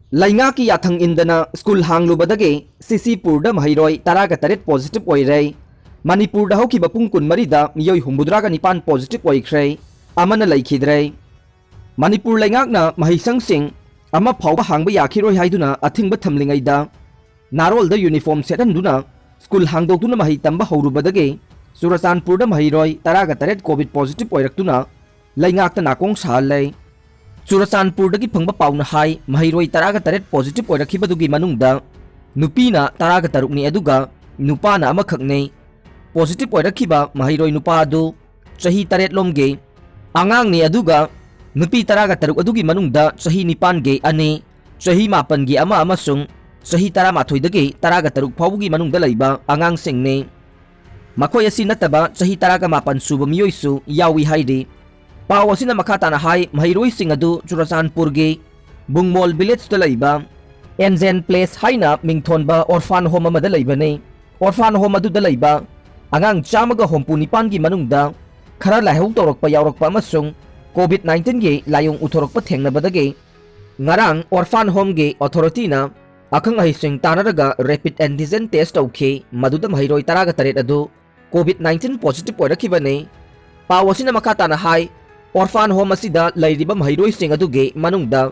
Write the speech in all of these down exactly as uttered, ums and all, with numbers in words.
ꯂꯩꯉꯥꯛꯀꯤ ꯌꯥꯊꯪ ꯏꯟꯗꯅ ꯁ꯭ꯀꯨꯜ ꯍꯥꯡꯂꯨꯕꯗꯒꯤ ꯁꯤꯁꯤꯄꯨꯔꯗ ꯃꯍꯩꯔꯣꯏ ꯇꯔꯥꯒ ꯇꯔꯦꯠ ꯄꯣꯖꯤꯇꯤꯚ ꯑꯣꯏꯔꯦ꯫ ꯃꯅꯤꯄꯨꯔꯗ ꯍꯧꯈꯤꯕ ꯄꯨꯡ ꯀꯨꯟꯃꯔꯤꯗ ꯃꯤꯑꯣꯏ ꯍꯨꯝꯐꯨꯇꯔꯥꯒ ꯅꯤꯄꯥꯟ ꯄꯣꯖꯤꯇꯤꯚ ꯑꯣꯏꯈ꯭ꯔꯦ, ꯑꯃꯅ ꯂꯩꯈꯤꯗ꯭ꯔꯦ꯫ ꯃꯅꯤꯄꯨꯔ ꯂꯩꯉꯥꯛꯅ ꯃꯍꯩꯁꯪꯁꯤꯡ ꯑꯃ ꯐꯥꯎꯕ ꯍꯥꯡꯕ ꯌꯥꯈꯤꯔꯣꯏ ꯍꯥꯏꯗꯨꯅ ꯑꯊꯤꯡꯕ ꯊꯝꯂꯤꯉꯩꯗ, ꯅꯥꯔꯣꯜꯗ ꯌꯨꯅꯤꯐꯣꯔꯝ ꯁꯦꯠꯍꯟꯗꯨꯅ ꯁ꯭ꯀꯨꯜ ꯍꯥꯡꯗꯣꯛꯇꯨꯅ ꯃꯍꯩ ꯇꯝꯕ ꯍꯧꯔꯨꯕꯗꯒꯤ ꯆꯨꯔꯆꯥꯟꯄꯨꯔꯗ ꯃꯍꯩꯔꯣꯏ ꯇꯔꯥꯒ ꯇꯔꯦꯠ ꯀꯣꯚꯤꯗ ꯄꯣꯖꯤꯇꯤꯚ ꯑꯣꯏꯔꯛꯇꯨꯅ ꯂꯩꯉꯥꯛꯇ ꯅꯥꯀꯣꯡ ꯁꯥꯍꯜꯂꯦ꯫ ꯆꯨꯔꯆꯥꯟꯄꯨꯔꯗꯒꯤ ꯐꯪꯕ ꯄꯥꯎꯅ ꯍꯥꯏ, ꯃꯍꯩꯔꯣꯏ ꯇꯔꯥꯒ ꯇꯔꯦꯠ ꯄꯣꯖꯤꯇꯤꯚ ꯑꯣꯏꯔꯛꯈꯤꯕꯗꯨꯒꯤ ꯃꯅꯨꯡꯗ ꯅꯨꯄꯤꯅ ꯇꯔꯥꯒ ꯇꯔꯨꯛꯅꯤ, ꯑꯗꯨꯒ ꯅꯨꯄꯥꯅ ꯑꯃꯈꯛꯅꯤ꯫ ꯄꯣꯖꯤꯇꯤꯚ ꯑꯣꯏꯔꯛꯈꯤꯕ ꯃꯍꯩꯔꯣꯏ ꯅꯨꯄꯥ ꯑꯗꯨ ꯆꯍꯤ ꯇꯔꯦꯠ ꯂꯣꯝꯒꯤ ꯑꯉꯥꯡꯅꯤ, ꯑꯗꯨꯒ ꯅꯨꯄꯤ ꯇꯔꯥꯒ ꯇꯔꯨꯛ ꯑꯗꯨꯒꯤ ꯃꯅꯨꯡꯗ ꯆꯍꯤ ꯅꯤꯄꯥꯟꯒꯤ ꯑꯅꯤ, ꯆꯍꯤ ꯃꯥꯄꯟꯒꯤ ꯑꯃ ꯑꯃꯁꯨꯡ ꯆꯍꯤ ꯇꯔꯥꯃꯥꯊꯣꯏꯗꯒꯤ ꯇꯔꯥꯒ ꯇꯔꯨꯛ ꯐꯥꯎꯕꯒꯤ ꯃꯅꯨꯡꯗ ꯂꯩꯕ ꯑꯉꯥꯡꯁꯤꯡꯅꯤ꯫ ꯃꯈꯣꯏ ꯑꯁꯤ ꯅꯠꯇꯕ ꯆꯍꯤ ꯇꯔꯥꯒ ꯃꯥꯄꯟ ꯁꯨꯕ ꯃꯤꯑꯣꯏꯁꯨ ꯌꯥꯎꯏ ꯍꯥꯏꯔꯤ꯫ ꯄꯥꯎ ꯑꯁꯤꯅ ꯃꯈꯥ ꯇꯥꯅ ꯍꯥꯏ, ꯃꯍꯩꯔꯣꯏꯁꯤꯡ ꯑꯗꯨ ꯆꯨꯔꯆꯥꯟꯄꯨꯔꯒꯤ ꯕꯨꯡꯃꯣꯜ ꯚꯤꯂꯦꯖꯇ ꯂꯩꯕ ꯑꯦꯟꯖꯦꯟ ꯄ꯭ꯂꯦꯁ ꯍꯥꯏꯅ ꯃꯤꯡꯊꯣꯟꯕ ꯑꯣꯔꯐꯥꯟ ꯍꯣꯝ ꯑꯃꯗ ꯂꯩꯕꯅꯤ꯫ ꯑꯣꯔꯐꯥꯟ ꯍꯣꯝ ꯑꯗꯨꯗ ꯂꯩꯕ ꯑꯉꯥꯡ ꯆꯥꯝꯃꯒ ꯍꯨꯝꯐꯨ ꯅꯤꯄꯥꯟꯒꯤ ꯃꯅꯨꯡꯗ ꯈꯔ ꯂꯥꯏꯍꯧ ꯇꯧꯔꯛꯄ ꯌꯥꯎꯔꯛꯄ ꯑꯃꯁꯨꯡ ꯀꯣꯚꯤꯗ ꯅꯥꯏꯟꯇꯤꯟꯒꯤ ꯂꯥꯏꯑꯣꯡ ꯎꯠꯊꯣꯔꯛꯄ ꯊꯦꯡꯅꯕꯗꯒꯤ ꯉꯔꯥꯡ ꯑꯣꯔꯐꯥꯟ ꯍꯣꯝꯒꯤ ꯑꯣꯊꯣꯔꯤꯇꯤꯅ ꯑꯈꯪ ꯑꯍꯩꯁꯤꯡ ꯇꯥꯟꯅꯔꯒ ꯔꯦꯄꯤꯗ ꯑꯦꯟꯇꯤꯖꯦꯟ ꯇꯦꯁ ꯇꯧꯈꯤ꯫ ꯃꯗꯨꯗ ꯃꯍꯩꯔꯣꯏ ꯇꯔꯥꯒ ꯇꯔꯦꯠ ꯑꯗꯨ ꯀꯣꯚꯤꯗ ꯅꯥꯏꯟꯇꯤꯟ ꯄꯣꯖꯤꯇꯤꯚ ꯑꯣꯏꯔꯛꯈꯤꯕꯅꯤ꯫ ꯄꯥꯎ ꯑꯁꯤꯅ ꯃꯈꯥ ꯇꯥꯅ ꯍꯥꯏ, ꯑꯣꯔꯐꯥꯟ ꯍꯣꯝ ꯑꯁꯤꯗ ꯂꯩꯔꯤꯕ ꯃꯍꯩꯔꯣꯏꯁꯤꯡ ꯑꯗꯨꯒꯤ ꯃꯅꯨꯡꯗ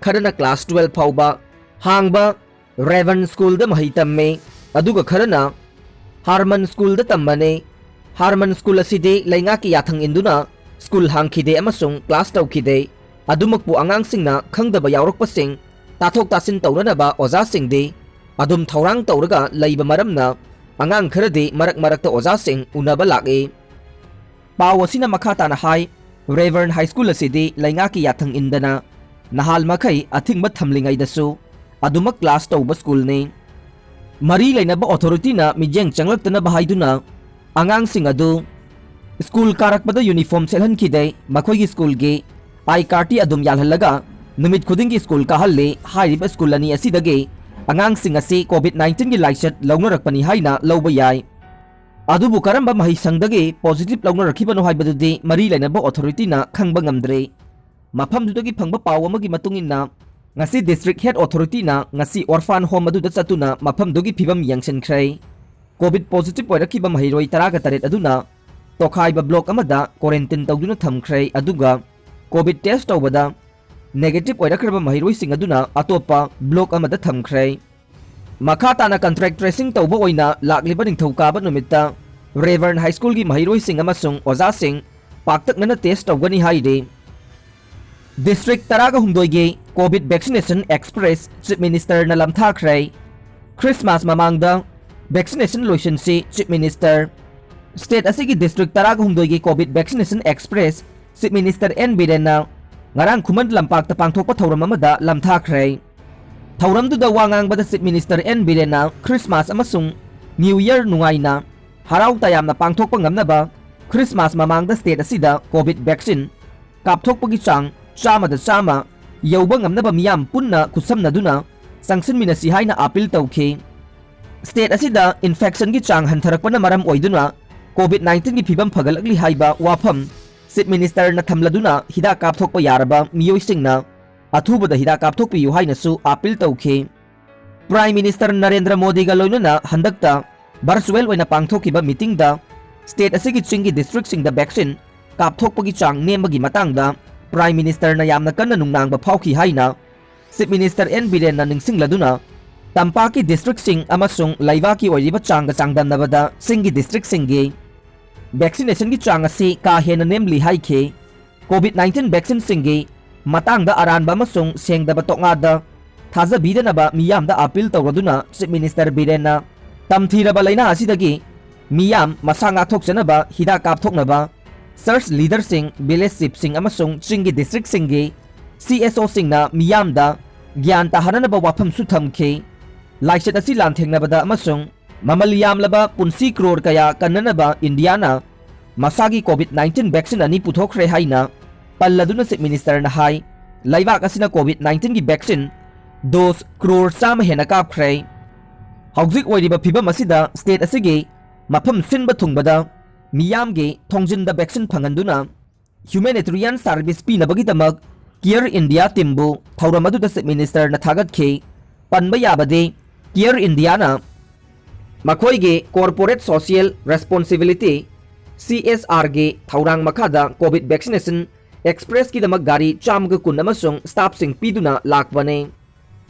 ꯈꯔꯅ ꯀ꯭ꯂꯥꯁ ꯇꯨꯋꯦꯜꯐ ꯐꯥꯎꯕ ꯍꯥꯡꯕ ꯔꯦꯚꯟ ꯁ꯭ꯀꯨꯜꯗ ꯃꯍꯩ ꯇꯝꯃꯤ, ꯑꯗꯨꯒ ꯈꯔꯅ ꯍꯥꯔꯃꯟ ꯁ꯭ꯀꯨꯜꯗ ꯇꯝꯕꯅꯤ꯫ ꯍꯥꯔꯃꯟ ꯁ꯭ꯀꯨꯜ ꯑꯁꯤꯗꯤ ꯂꯩꯉꯥꯛꯀꯤ ꯌꯥꯊꯪ ꯏꯟꯗꯨꯅ ꯁ꯭ꯀꯨꯜ ꯍꯥꯡꯈꯤꯗꯦ ꯑꯃꯁꯨꯡ ꯀ꯭ꯂꯥꯁ ꯇꯧꯈꯤꯗꯦ꯫ ꯑꯗꯨꯃꯛꯄꯨ ꯑꯉꯥꯡꯁꯤꯡꯅ ꯈꯪꯗꯕ ꯌꯥꯎꯔꯛꯄꯁꯤꯡ ꯇꯥꯊꯣꯛ ꯇꯥꯁꯤꯟ ꯇꯧꯅꯅꯕ ꯑꯣꯖꯥꯁꯤꯡꯗꯤ ꯑꯗꯨꯝ ꯊꯧꯔꯥꯡ ꯇꯧꯔꯒ ꯂꯩꯕ ꯃꯔꯝꯅ ꯑꯉꯥꯡ ꯈꯔꯗꯤ ꯃꯔꯛ ꯃꯔꯛꯇ ꯑꯣꯖꯥꯁꯤꯡ ꯎꯅꯕ ꯂꯥꯛꯏ꯫ ꯄꯥꯎ ꯑꯁꯤꯅ ꯃꯈꯥ ꯇꯥꯅ ꯍꯥꯏ, ꯔꯦꯚꯔꯟ ꯍꯥꯏ ꯁ꯭ꯀꯨꯜ ꯑꯁꯤꯗꯤ ꯂꯩꯉꯥꯛꯀꯤ ꯌꯥꯊꯪ ꯏꯟꯗꯅ ꯅꯍꯥꯜ ꯃꯈꯩ ꯑꯊꯤꯡꯕ ꯊꯝꯂꯤꯉꯩꯗꯁꯨ ꯑꯗꯨꯃꯛ ꯀ꯭ꯂꯥꯁ ꯇꯧꯕ ꯁ꯭ꯀꯨꯜꯅꯤ꯫ ꯃꯔꯤ ꯂꯩꯅꯕ ꯑꯣꯊꯣꯔꯤꯇꯤꯅ ꯃꯤꯠꯌꯦꯡ ꯆꯪꯂꯛꯇꯅꯕ ꯍꯥꯏꯗꯨꯅ ꯑꯉꯥꯡꯁꯤꯡ ꯑꯗꯨ ꯁ꯭ꯀꯨꯜ ꯀꯥꯔꯛꯄꯗ ꯌꯨꯅꯤꯐꯣꯔꯝ ꯁꯦꯠꯍꯟꯈꯤꯗꯦ꯫ ꯃꯈꯣꯏꯒꯤ ꯁ꯭ꯀꯨꯜꯒꯤ ꯑꯥꯏ ꯀꯥꯔꯗꯇꯤ ꯑꯗꯨꯝ ꯌꯥꯜꯍꯜꯂꯒ ꯅꯨꯃꯤꯠ ꯈꯨꯗꯤꯡꯒꯤ ꯁ꯭ꯀꯨꯜ ꯀꯥꯍꯜꯂꯤ꯫ ꯍꯥꯏꯔꯤꯕ ꯁ꯭ꯀꯨꯜ ꯑꯅꯤ ꯑꯁꯤꯗꯒꯤ ꯑꯉꯥꯡꯁꯤꯡ ꯑꯁꯤ ꯀꯣꯚꯤꯗ ꯅꯥꯏꯟꯇꯤꯟꯒꯤ ꯂꯥꯏꯆꯠ ꯂꯧꯅꯔꯛꯄꯅꯤ ꯍꯥꯏꯅ ꯂꯧꯕ ꯌꯥꯏ꯫ ꯑꯗꯨꯕꯨ ꯀꯔꯝꯕ ꯃꯍꯩꯁꯪꯗꯒꯤ ꯄꯣꯖꯤꯇꯤꯚ ꯂꯧꯅꯔꯛꯈꯤꯕꯅꯣ ꯍꯥꯏꯕꯗꯨꯗꯤ ꯃꯔꯤ ꯂꯩꯅꯕ ꯑꯣꯊꯣꯔꯤꯇꯤꯅ ꯈꯪꯕ ꯉꯝꯗ꯭ꯔꯤ꯫ ꯃꯐꯝꯗꯨꯗꯒꯤ ꯐꯪꯕ ꯄꯥꯎ ꯑꯃꯒꯤ ꯃꯇꯨꯡ ꯏꯟꯅ, ꯉꯁꯤ district health authority ꯅ ꯉꯁꯤ orphan home ꯑꯗꯨꯗ ꯆꯠꯇꯨꯅ ꯃꯐꯝꯗꯨꯒꯤ ꯐꯤꯕꯝ ꯌꯦꯡꯁꯤꯟꯈ꯭ꯔꯦ꯫ COVID positive ꯑꯣꯏꯔꯛꯈꯤꯕ ꯃꯍꯩꯔꯣꯏ ꯇꯔꯥꯒ ꯇꯔꯦꯠ ꯑꯗꯨꯅ ꯇꯣꯈꯥꯏꯕ block ꯑꯃꯗ quarantine ꯇꯧꯗꯨꯅ ꯊꯝꯈ꯭ꯔꯦ, ꯑꯗꯨꯒ COVID test ꯇꯧꯕꯗ negative ꯑꯣꯏꯔꯛꯈ꯭ꯔꯕ ꯃꯍꯩꯔꯣꯏꯁꯤꯡ ꯑꯗꯨꯅ ꯑꯇꯣꯞꯄ block ꯑꯃꯗ ꯊꯝꯈ꯭ꯔꯦ꯫ ꯃꯈꯥ ꯇꯥꯅ contact tracing ꯇꯧꯕ ꯑꯣꯏꯅ ꯂꯥꯛꯂꯤꯕ ꯅꯤꯡꯊꯧꯀꯥꯕ ꯅꯨꯃꯤꯠꯇ Revere High School ꯒꯤ ꯃꯍꯩꯔꯣꯏꯁꯤꯡ ꯑꯃꯁꯨꯡ ꯑꯣꯖꯥꯁꯤꯡ ꯄꯥꯛꯇꯛꯅꯅ test ꯇꯧꯒꯅꯤ ꯍꯥꯏꯔꯤ꯫ District ꯇꯔꯥꯒ ꯍꯨꯝꯗꯣꯏꯒꯤ COVID vaccination express Chief Minister ꯅ ꯂꯝꯊꯥꯈ꯭ꯔꯦ꯫ Christmas ꯃꯃꯥꯡꯗ vaccination ꯂꯣꯏꯁꯤꯟꯁꯤ Chief Minister꯫ State ꯑꯁꯤꯒꯤ district ꯇꯔꯥꯒ ꯍꯨꯝꯗꯣꯏꯒꯤ COVID vaccination express Chief Minister N ꯕꯤꯔꯦꯟꯅ ꯉꯔꯥꯡ ꯈꯨꯃꯟ ꯂꯝꯄꯥꯛꯇ ꯄꯥꯡꯊꯣꯛꯄ ꯊꯧꯔꯝ ꯑꯃꯗ ꯂꯝꯊꯥꯈ꯭ꯔꯦ꯫ ꯊꯧꯔꯝꯗꯨꯗ ꯋꯥ ꯉꯥꯡꯕꯗ Chief Minister N ꯕꯤꯔꯦꯟꯅ Christmas ꯑꯃꯁꯨꯡ New Year ꯅꯨꯡꯉꯥꯏꯅ, ꯍꯔꯥꯎ ꯇꯌꯥꯝꯅ ꯄꯥꯡꯊꯣꯛꯄ ꯉꯝꯅꯕ Christmas ꯃꯃꯥꯡꯗ state ꯑꯁꯤꯗ COVID vaccine ꯀꯥꯞꯊꯣꯛꯄꯒꯤ ꯆꯥꯡ ꯆꯥꯝꯃꯗ ꯆꯥꯝꯃ ꯌꯧꯕ ꯉꯝꯅꯕ ꯃꯤꯌꯥꯝ ꯄꯨꯟꯅ ꯈꯨꯠꯁꯝꯅꯗꯨꯅ ꯆꯪꯁꯤꯟꯃꯤꯟꯅꯁꯤ ꯍꯥꯏꯅ appeal ꯇꯧꯈꯤ꯫ State ꯑꯁꯤꯗ infection ꯒꯤ ꯆꯥꯡ ꯍꯟꯊꯔꯛꯄꯅ ꯃꯔꯝ ꯑꯣꯏꯗꯨꯅ COVID nineteen ꯒꯤ ꯐꯤꯕꯝ ꯐꯒꯠꯂꯛꯂꯤ ꯍꯥꯏꯕ ꯋꯥꯐꯝ Chief Minister ꯅ ꯊꯝꯂꯗꯨꯅ ꯍꯤꯗꯥꯛ ꯀꯥꯞꯊꯣꯛꯄ ꯌꯥꯔꯕ ꯃꯤꯑꯣꯏꯁꯤꯡꯅ ꯑꯊꯨꯕꯗ ꯍꯤꯗꯥꯛ ꯀꯥꯞꯊꯣꯛꯄꯤꯌꯨ ꯍꯥꯏꯅꯁꯨ appeal ꯇꯧꯈꯤ꯫ Prime Minister ꯅꯔꯦꯟꯗ꯭ꯔ ꯃꯣꯗꯤꯒ ꯂꯣꯏꯅꯅ ꯍꯟꯗꯛꯇ virtual ꯑꯣꯏꯅ ꯄꯥꯡꯊꯣꯛꯈꯤꯕ meeting ꯗ state ꯑꯁꯤꯒꯤ ꯆꯤꯡꯒꯤ district ꯁꯤꯡꯗ vaccine ꯀꯥꯞꯊꯣꯛꯄꯒꯤ ꯆꯥꯡ ꯅꯦꯝꯕꯒꯤ ꯃꯇꯥꯡꯗ Prime Minister ꯅ ꯌꯥꯝꯅ ꯀꯟꯅ ꯅꯨꯡꯅꯥꯡꯕ ꯐꯥꯎꯈꯤ ꯍꯥꯏꯅ Chief Minister N ꯕꯤꯔꯦꯟꯅ ꯅꯤꯡꯁꯤꯡꯂꯗꯨꯅ, ꯇꯝꯄꯥꯛꯀꯤ district ꯁꯤꯡ ꯑꯃꯁꯨꯡ ꯂꯩꯕꯥꯛꯀꯤ ꯑꯣꯏꯔꯤꯕ ꯆꯥꯡꯒ ꯆꯥꯡꯗꯝꯅꯕꯗ ꯆꯤꯡꯒꯤ district ꯁꯤꯡꯒꯤ vaccination ꯒꯤ ꯆꯥꯡ ꯑꯁꯤ ꯀꯥ ꯍꯦꯟꯅ ꯅꯦꯝꯂꯤ ꯍꯥꯏꯈꯤ꯫ COVID nineteen vaccine ꯁꯤꯡꯒꯤ ꯃꯇꯥꯡꯗ ꯑꯔꯥꯟꯕ ꯑꯃꯁꯨꯡ ꯁꯦꯡꯗꯕ ꯇꯣꯛꯉꯥꯗ ꯊꯥꯖꯕꯤꯗꯅꯕ ꯃꯤꯌꯥꯝꯗ appeal ꯇꯧꯔꯗꯨꯅ Chief Minister ꯕꯤꯔꯦꯟꯅ ꯇꯝꯊꯤꯔꯕ ꯂꯩꯅꯥ ꯑꯁꯤꯗꯒꯤ ꯃꯤꯌꯥꯝ ꯃꯁꯥ ꯉꯥꯛꯊꯣꯛꯆꯅꯕ ꯍꯤꯗꯥꯛ ꯀꯥꯞꯊꯣꯛꯅꯕ church leader ꯁꯤꯡ, village chief ꯁꯤꯡ ꯑꯃꯁꯨꯡ ꯆꯤꯡꯒꯤ district ꯁꯤꯡꯒꯤ C S O ꯁꯤꯡꯅ ꯃꯤꯌꯥꯝꯗ ꯒ꯭ꯌꯥꯟ ꯇꯥꯍꯟꯅꯅꯕ ꯋꯥꯐꯝꯁꯨ ꯊꯝꯈꯤ꯫ ꯂꯥꯏꯆꯠ ꯑꯁꯤ ꯂꯥꯟꯊꯦꯡꯅꯕꯗ ꯑꯃꯁꯨꯡ ꯃꯃꯜ ꯌꯥꯝꯂꯕ ꯄꯨꯟꯁꯤ crore ꯀꯌꯥ ꯀꯟꯅꯅꯕ India ꯅ ꯃꯁꯥꯒꯤ COVID nineteen vaccine ꯑꯅꯤ ꯄꯨꯊꯣꯛꯈ꯭ꯔꯦ ꯍꯥꯏꯅ ꯄꯜꯂꯗꯨꯅ Chief Minister ꯅ ꯍꯥꯏ, ꯂꯩꯕꯥꯛ ꯑꯁꯤꯅ COVID nineteen ꯒꯤ vaccine dose crore ꯆꯥꯝꯃ ꯍꯦꯟꯅ ꯀꯥꯞꯈ꯭ꯔꯦ꯫ ꯍꯧꯖꯤꯛ ꯑꯣꯏꯔꯤꯕ ꯐꯤꯕꯝ ꯑꯁꯤꯗ state ꯑꯁꯤꯒꯤ ꯃꯐꯝ ꯁꯤꯟꯕ ꯊꯨꯡꯕꯗ ꯃꯤꯌꯥꯝꯒꯤ ꯊꯣꯡꯖꯤꯟꯗ vaccine ꯐꯪꯍꯟꯗꯨꯅ humanitarian service ꯄꯤꯅꯕꯒꯤꯗꯃꯛ Care India teamꯕꯨ ꯊꯧꯔꯝ ꯑꯗꯨꯗ Chief Ministerꯅ ꯊꯥꯒꯠꯈꯤ꯫ ꯄꯟꯕ ꯌꯥꯕꯗꯤ, Care Indiaꯅ ꯃꯈꯣꯏꯒꯤ Corporate Social Responsibility, C S Rꯒꯤ ꯊꯧꯔꯥꯡ ꯃꯈꯥꯗ COVID Vaccination Expressꯀꯤꯗꯃꯛ ꯒꯥꯔꯤ ꯆꯥꯝꯃꯒ ꯀꯨꯟ ꯑꯃꯁꯨꯡ staffꯁꯤꯡ ꯄꯤꯗꯨꯅ ꯂꯥꯛꯄꯅꯤ꯫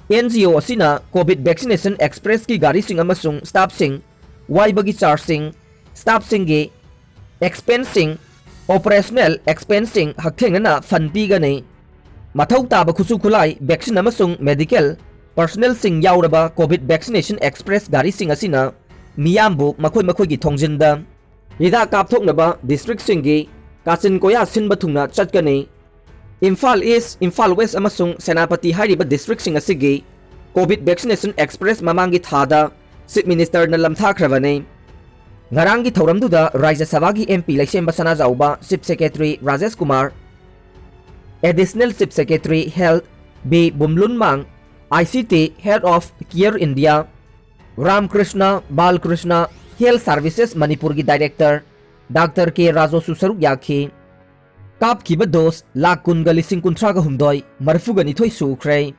NGO ꯑꯁꯤꯅ COVID Vaccination Expressꯀꯤ ꯒꯥꯔꯤꯁꯤꯡ ꯑꯃꯁꯨꯡ staffꯁꯤꯡ ꯋꯥꯏꯕꯒꯤ chargeꯁꯤꯡ, staffꯁꯤꯡꯒꯤ expenseꯁꯤꯡ, operational expenseꯁꯤꯡ ꯍꯛꯊꯦꯡꯅꯅ fund ꯄꯤꯒꯅꯤ꯫ ꯃꯊꯧ ꯇꯥꯕ ꯈꯨꯠꯁꯨ ꯈꯨꯠꯂꯥꯏ, vaccine ꯑꯃꯁꯨꯡ medical personnelꯁꯤꯡ ꯌꯥꯎꯔꯕ COVID Vaccination Express ꯒꯥꯔꯤꯁꯤꯡ ꯑꯁꯤꯅ ꯃꯤꯌꯥꯝꯕꯨ ꯃꯈꯣꯏ ꯃꯈꯣꯏꯒꯤ ꯊꯣꯡꯖꯤꯟꯗ ꯍꯤꯗꯥꯛ ꯀꯥꯞꯊꯣꯛꯅꯕ districtꯁꯤꯡꯒꯤ ꯀꯥꯆꯤꯟ ꯀꯣꯌꯥ ꯁꯤꯟꯕ ꯊꯨꯡꯅ ꯆꯠꯀꯅꯤ꯫ ꯏꯝꯐꯥꯜ East, ꯏꯝꯐꯥꯜ West ꯑꯃꯁꯨꯡ ꯁꯦꯅꯥꯄꯇꯤ ꯍꯥꯏꯔꯤꯕ districtꯁꯤꯡ ꯑꯁꯤꯒꯤ COVID Vaccination Express ꯃꯃꯥꯡꯒꯤ ꯊꯥꯗ Chief Ministerꯅ ꯂꯝꯊꯥꯈ꯭ꯔꯕꯅꯤ꯫ ꯉꯔꯥꯡꯒꯤ ꯊꯧꯔꯝꯗꯨꯗ ꯔꯥꯖ꯭ꯌ ꯁꯚꯥꯒꯤ MP ꯂꯩꯁꯦꯝꯕ Sanajaoba, Chief Secretary Rajesh Kumar, Additional Chief Secretary Health B ꯕꯨꯝꯂꯨꯟꯃꯥꯡ, ICT Head of Care India ꯔꯥꯝꯀ꯭ꯔꯤꯁꯅ Balkrishna, Health Services ꯃꯅꯤꯄꯨꯔꯒꯤ Director Doctor K ꯔꯥꯖꯣꯁꯨ ꯁꯔꯨꯛ ꯌꯥꯈꯤ꯫ ꯀꯥꯞꯈꯤꯕ dose ꯂꯥꯈ ꯀꯨꯟꯒ ꯂꯤꯁꯤꯡ ꯀꯨꯟꯊ꯭ꯔꯥꯒ ꯍꯨꯝꯗꯣꯏ, ꯃꯔꯤꯐꯨꯒ ꯅꯤꯊꯣꯏ ꯁꯨꯈ꯭ꯔꯦ꯫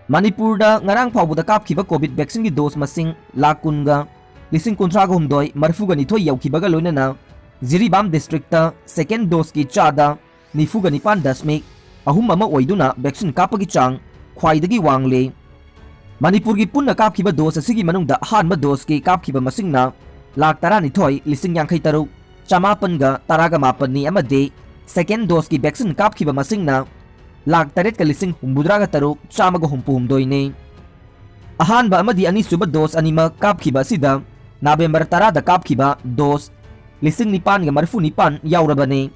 ꯃꯅꯤꯄꯨꯔꯗ ꯉꯔꯥꯡ ꯐꯥꯎꯕꯗ ꯀꯥꯞꯈꯤꯕ COVID vaccineꯒꯤ dose ꯃꯁꯤꯡ ꯂꯥꯈ ꯀꯨꯟꯒ ꯂꯤꯁꯤꯡ ꯀꯨꯟꯊ꯭ꯔꯥꯒ ꯍꯨꯝꯗꯣꯏ, ꯃꯔꯤꯐꯨꯒ ꯅꯤꯊꯣꯏ ꯌꯧꯈꯤꯕꯒ ꯂꯣꯏꯅꯅ ꯖꯤꯔꯤꯕꯥꯝ districtꯇ second doseꯀꯤ ꯆꯥꯗ ꯅꯤꯐꯨꯒ ꯅꯤꯄꯥꯟ ꯗꯁꯃꯤꯛ ꯑꯍꯨꯝ ꯑꯃ ꯑꯣꯏꯗꯨꯅ vaccine ꯀꯥꯞꯄꯒꯤ ꯆꯥꯡ ꯈ꯭ꯋꯥꯏꯗꯒꯤ ꯋꯥꯡꯂꯤ꯫ ꯃꯅꯤꯄꯨꯔꯒꯤ ꯄꯨꯟꯅ ꯀꯥꯞꯈꯤꯕ dose ꯑꯁꯤꯒꯤ ꯃꯅꯨꯡꯗ ꯑꯍꯥꯟꯕ doseꯀꯤ ꯀꯥꯞꯈꯤꯕ ꯃꯁꯤꯡꯅ ꯂꯥꯈ ꯇꯔꯥꯅꯤꯊꯣꯏ ꯂꯤꯁꯤꯡ ꯌꯥꯡꯈꯩ ꯇꯔꯨꯛ ꯆꯃꯥꯄꯟꯒ ꯇꯔꯥꯒ ꯃꯥꯄꯟꯅꯤ ꯑꯃꯗꯤ second doseꯀꯤ vaccine ꯀꯥꯞꯈꯤꯕ ꯃꯁꯤꯡꯅ ꯂꯥꯈ ꯇꯔꯦꯠꯀ ꯂꯤꯁꯤꯡ ꯍꯨꯝꯐꯨꯇꯔꯥꯒ ꯇꯔꯨꯛ ꯆꯥꯝꯃꯒ ꯍꯨꯝꯐꯨ ꯍꯨꯝꯗꯣꯏꯅꯤ꯫ ꯑꯍꯥꯟꯕ ꯑꯃꯗꯤ ꯑꯅꯤꯁꯨꯕ dose ꯑꯅꯤꯃꯛ ꯀꯥꯞꯈꯤꯕ ꯑꯁꯤꯗ ꯅꯕꯦꯝꯕꯔ ꯇꯔꯥꯗ ꯀꯥꯞꯈꯤꯕ dose ꯂꯤꯁꯤꯡ ꯅꯤꯄꯥꯟꯒ ꯃꯔꯤꯐꯨ ꯅꯤꯄꯥꯟ ꯌꯥꯎꯔꯕꯅꯤ꯫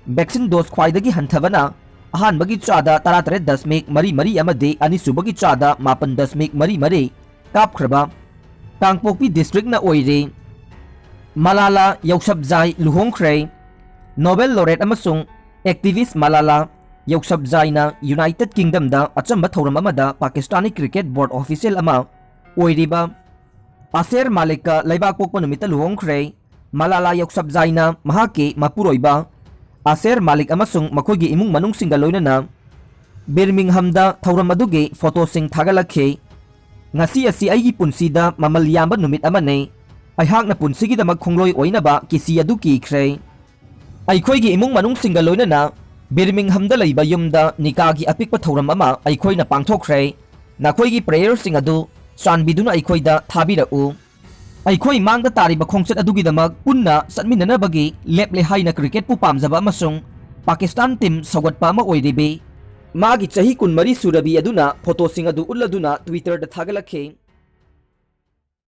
Vaccine dose ꯈ꯭ꯋꯥꯏꯗꯒꯤ ꯍꯟꯊꯕꯅ ꯑꯍꯥꯟꯕꯒꯤ ꯆꯥꯗ ꯇꯔꯥꯇꯔꯦꯠ ꯗꯁꯃꯤꯛ ꯃꯔꯤ ꯃꯔꯤ ꯑꯃꯗꯤ ꯑꯅꯤꯁꯨꯕꯒꯤ ꯆꯥꯗ ꯃꯥꯄꯟ ꯗꯁꯃꯤꯛ ꯃꯔꯤ ꯃꯔꯤ ꯀꯥꯞꯈ꯭ꯔꯕ ꯀꯥꯡꯄꯣꯛꯄꯤ districtꯅ ꯑꯣꯏꯔꯤ꯫ ꯃꯂꯥꯂꯥ ꯌꯧꯁꯞꯖꯥꯏ ꯂꯨꯍꯣꯡꯈ꯭ꯔꯦ꯫ Nobel laureate ꯑꯃꯁꯨꯡ activist ꯃꯂꯥꯂꯥ ꯌꯧꯁꯞꯖꯥꯏꯅ United Kingdomꯗ ꯑꯆꯝꯕ ꯊꯧꯔꯝ ꯑꯃꯗ Pakistani cricket board official ꯑꯃ ꯑꯣꯏꯔꯤꯕ ꯑꯁꯦꯔ ꯃꯥꯂꯤꯛꯀ ꯂꯩꯕꯥꯛ ꯄꯣꯛꯄ ꯅꯨꯃꯤꯠꯇ ꯂꯨꯍꯣꯡꯈ꯭ꯔꯦ꯫ ꯃꯂꯥꯂꯥ ꯌꯧꯁꯞꯖꯥꯏꯅ ꯃꯍꯥꯛꯀꯤ ꯃꯄꯨꯔꯣꯏꯕ ꯑꯁꯦꯔ ꯃꯥꯂꯤꯛ ꯑꯃꯁꯨꯡ ꯃꯈꯣꯏꯒꯤ ꯏꯃꯨꯡ ꯃꯅꯨꯡꯁꯤꯡꯒ ꯂꯣꯏꯅꯅ ꯕꯤꯔꯃꯤꯡꯍꯝꯗ ꯊꯧꯔꯝ ꯑꯗꯨꯒꯤ ꯐꯣꯇꯣꯁꯤꯡ ꯊꯥꯒꯠꯂꯛꯈꯤ꯫ "ꯉꯁꯤ ꯑꯁꯤ ꯑꯩꯒꯤ ꯄꯨꯟꯁꯤꯗ ꯃꯃꯜ ꯌꯥꯝꯕ ꯅꯨꯃꯤꯠ ꯑꯃꯅꯤ꯫ ꯑꯩꯍꯥꯛꯅ ꯄꯨꯟꯁꯤꯒꯤꯗꯃꯛ ꯈꯣꯡꯂꯣꯏ ꯑꯣꯏꯅꯕ ꯀꯤꯁꯤ ꯑꯗꯨ ꯀꯤꯈ꯭ꯔꯦ"꯫ ꯑꯩꯈꯣꯏꯒꯤ ꯏꯃꯨꯡ ꯃꯅꯨꯡꯁꯤꯡꯒ ꯂꯣꯏꯅꯅ ꯕꯤꯔꯃꯤꯡꯍꯝꯗ ꯂꯩꯕ ꯌꯨꯝꯗ ꯅꯤꯀꯥꯒꯤ ꯑꯄꯤꯛꯄ ꯊꯧꯔꯝ ꯑꯃ ꯑꯩꯈꯣꯏꯅ ꯄꯥꯡꯊꯣꯛꯈ꯭ꯔꯦ꯫ ꯅꯈꯣꯏꯒꯤ ꯄ꯭ꯔꯦꯌꯔꯁꯤꯡ ꯑꯗꯨ ꯆꯥꯟꯕꯤꯗꯨꯅ ꯑꯩꯈꯣꯏꯗ ꯊꯥꯕꯤꯔꯛꯎ꯫ ꯑꯩꯈꯣꯏ ꯃꯥꯡꯗ ꯇꯥꯔꯤꯕ ꯈꯣꯡꯆꯠ ꯑꯗꯨꯒꯤꯗꯃꯛ ꯄꯨꯟꯅ ꯆꯠꯃꯤꯟꯅꯅꯕꯒꯤ ꯂꯦꯞꯂꯦ ꯍꯥꯏꯅ ꯀ꯭ꯔꯤꯀꯦꯠꯄꯨ ꯄꯥꯝꯖꯕ ꯑꯃꯁꯨꯡ ꯄꯥꯀꯤꯁꯇꯥꯟ ꯇꯤꯝ ꯁꯧꯒꯠꯄ ꯑꯃ ꯑꯣꯏꯔꯤꯕꯤ ꯃꯥꯒꯤ ꯆꯍꯤ ꯀꯨꯟꯃꯔꯤ ꯁꯨꯔꯕꯤ ꯑꯗꯨꯅ ꯐꯣꯇꯣꯁꯤꯡ ꯑꯗꯨ ꯎꯠꯂꯗꯨꯅ Twitter-ꯗ ꯊꯥꯒꯠꯂꯛꯈꯤ꯫